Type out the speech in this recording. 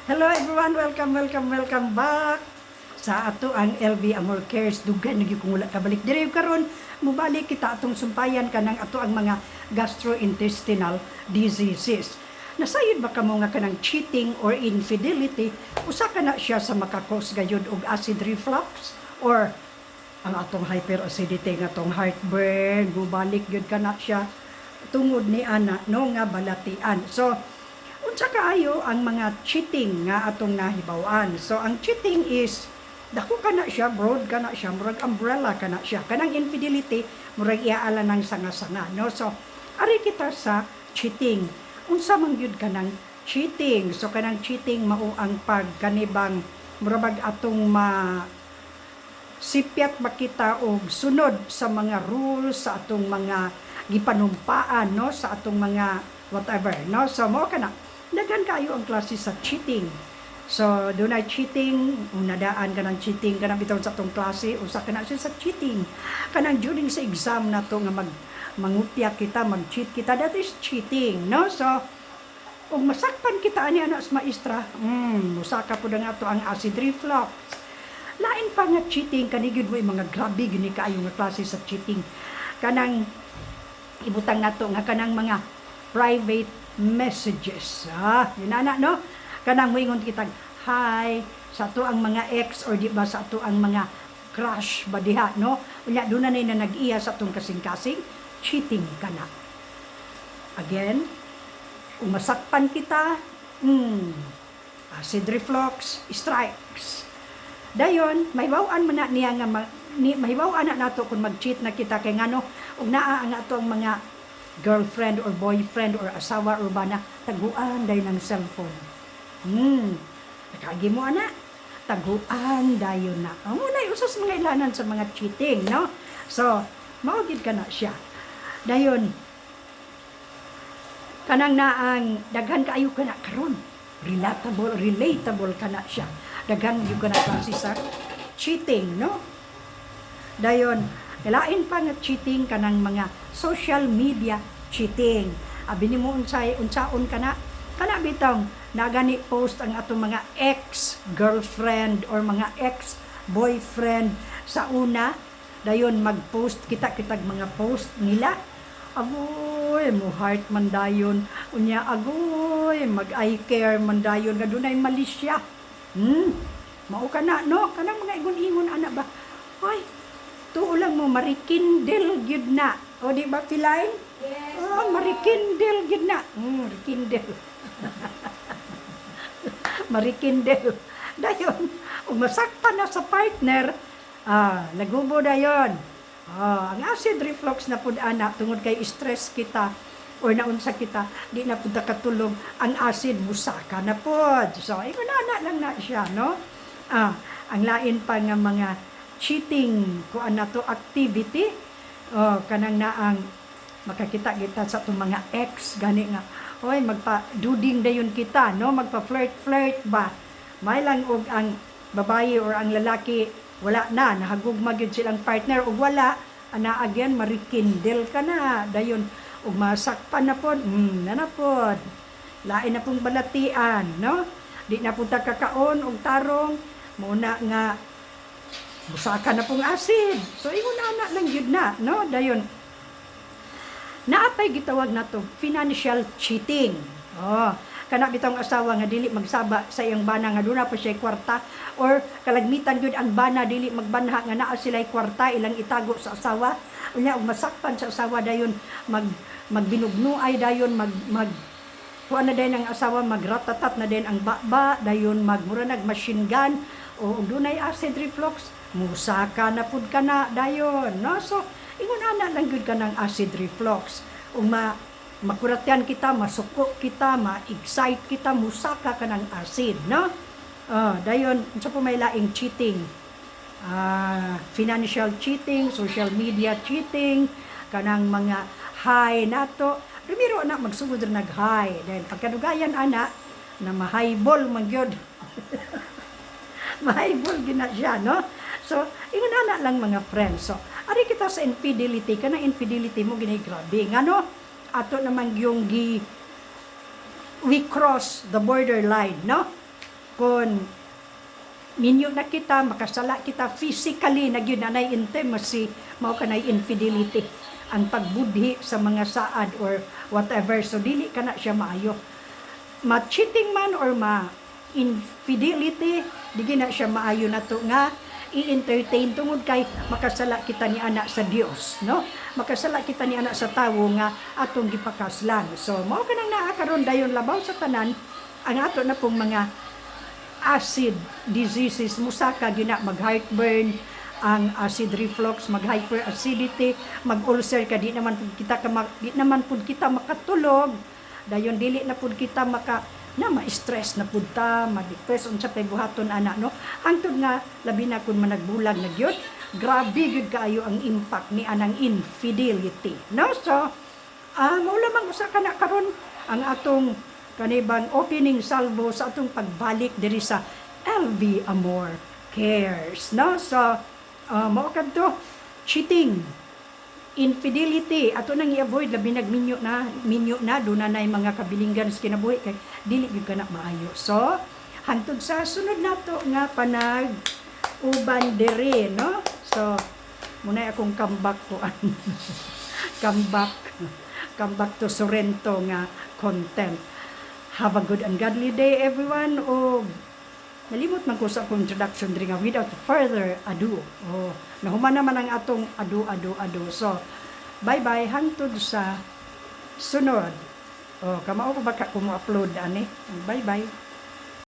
Hello everyone, welcome, welcome, welcome back sa ato ang LB Amor Cares. Dugay na gyud kung wala kabalik diri. Karon mubalik kita atong sumpayan kanang ato ang mga gastrointestinal diseases. Nasayod ba kamo nga kanang cheating or infidelity usa ka na siya sa maka-cause gayud og acid reflux or ang atong hyperacidity nga atong heartburn? Mubalik gyud kana siya tungod ni ana, no, nga balatian. So unsa kaayo ang mga cheating nga atong nahibaw-an? So ang cheating is dako kana siya, broad kana siya, murag umbrella kana siya. Kanang infidelity murag iaala ng sanga-sanga, no? So ari kita sa cheating. Unsa man gyud kanang cheating? So kanang cheating mao ang pag kanibang murabag atong ma sipyat makita og sunod sa mga rules sa atong mga gipanumpaan, no, sa atong mga whatever, no? So mao kana, daghan kayo ang klase sa cheating. So dunay cheating una daan kanang cheating kanang bitaw sa atong klase. Usa kana siya sa cheating kanang during sa exam nato nga mag mangupya kita, mag-cheat kita, that is cheating, no? So ug masakpan kita ani ana sa maestra, musaka pud ang ato ang acid reflux. Lain pa nga cheating kani gyud mo mga grabe gyud ni kaayo nga klase sa cheating, kanang ibutang nato nga kanang mga private messages. Ah, yun ana, no? Kanang moingon kitag hi sa ato ang mga ex or di ba sa ato ang mga crush ba diha, no? Unya doon na na nag-iya sa atong kasing-kasing, cheating kana. Again, umasakpan kita, acid reflux strikes. Dayon, mahibaw-an man na niya nga ni mahibaw-an na nato kung mag-cheat na kita kay ngano ug naa ang ato ang mga girlfriend or boyfriend or asawa or bana, taguan dayon ng cellphone. Nakagi mo ana. Taguan dayon na. Amo na usas mga ilanan sa mga cheating, no? So, mao gid ka na siya. Dayon, kanang naang daghan kaayo kana karon. Relatable, relatable kana siya. Daghan gyud kana klase sa cheating, no? Dayon, lain pa nga cheating kanang mga social media cheating. Abi nimo unsay unsaon kana? Kana bitong nagani post ang atong mga ex-girlfriend or mga ex-boyfriend sa una, dayon mag-post kita kitag mga post nila. Agoy, mo heart man dayon. Unya agoy, mag eye care man dayon nga dunay malisya. Mao kana, no? Kanang mga ingon-ingon ana ba? Ay, tuo lang mo marikindel gyud na. O di ba, Piline? Yes. Oh, marikindel gyud na. Rikindel. Marikindel. Dayon, ug masakpan na sa partner, ah, lagubo dayon. Ah, ang acid reflux na pud ana tungod kay stress kita or naunsa kita, di na pud ta katulog, ang acid musaka na pod. So, ingon ana lang na siya, no? Ah, ang lain pa nga mga cheating kuan na to activity, oh, kanang naang makakita kita sa atong mga ex gani nga oy, magpa duding dayon kita, no, magpa flirt flirt ba, may lang og ang babae or ang lalaki wala na nahagugma gyud silang partner ug wala ana, again marikindel ka na dayon ug masakpan na pod, na pod lain na pong balatian, no? Di na pud ta kakaon og tarong muna nga musaka na pong acid. So ingon ana lang gyud na, no? Dayon, naapay gitawag nato financial cheating. Oh, kana bitong asawa nga dili magsaba sa iyang bana nga duna pa siya kwarta or kalagmitan gyud ang bana dili magbanha nga naa sila kwarta ilang itago sa asawa. Unya ug masakpan sa asawa, dayon mag magbinugnuay dayon, mag mag kuan na din ang asawa, magratatat na din ang baba dayon, magmura nag machine gun o ug dunay acid reflux, musaka na pud kana dayon, no? So ingon ana lang gyud kanang acid reflux. Ug ma makuratyan kita, masuko kita, ma-excite kita, musaka kanang acid, no? Ah, dayon, unsa po may laing cheating? Ah, financial cheating, social media cheating, kanang mga hi nato. Primero na magsugod ra nag-hi. Then pagkadugayan ana na ma-highball man gyud. Ma-highball gyud na siya, no? So, ingon ana lang mga friends. So, ari kita sa infidelity, kanang infidelity mo gini grabe. Ngano? Ato naman yung gi we cross the borderline, no? Kung minyo na kita, makasala kita physically na gyud, anay intimacy, mao kanay infidelity. Ang pagbudhi sa mga saad or whatever. So dili kana siya maayo. Ma-cheating man or ma infidelity, di na siya maayo nato nga i-entertain tungod kay makasala kita ni ana sa Dios, no? Makasala kita ni ana sa tawo nga atong gipakaslan. So mao kanang naa karon. Dayon, labaw sa tanan, ang ato na pong mga acid diseases, musaka gyud na, mag heartburn ang acid reflux, mag hyperacidity, mag ulcer ka, di naman pud kita makatulog. Dayon dili na pud kita maka na ma-stress na pud ta, ma-depress, unsa pay buhaton ana, no? Hangtod nga labi na kun managbulag na gyud, grabe gyud kaayo ang impact ni anang infidelity, no? So mao lamang usa kana karon ang atong kanibang opening salvo sa atong pagbalik diri sa LV Amor Cares, no? So mao kadto, cheating, infidelity, ato nang i-avoid, labi nag minyo na, minyo na, duna na mga kabilinggan sa kinabuhi kay dili gyud kana maayo. So hangtod sa sunod nato nga panag uban diri, no? So muna akong comeback ko, comeback to Sorrento nga content. Have a good and godly day, everyone. O nalimot man ko sa akong introduction diri nga "Without further ado." Oh, nahuman naman ang atong ado, ado, ado. So bye bye hangtod sa sunod. Oh, kamao ko ba ka mo upload ani. Bye bye.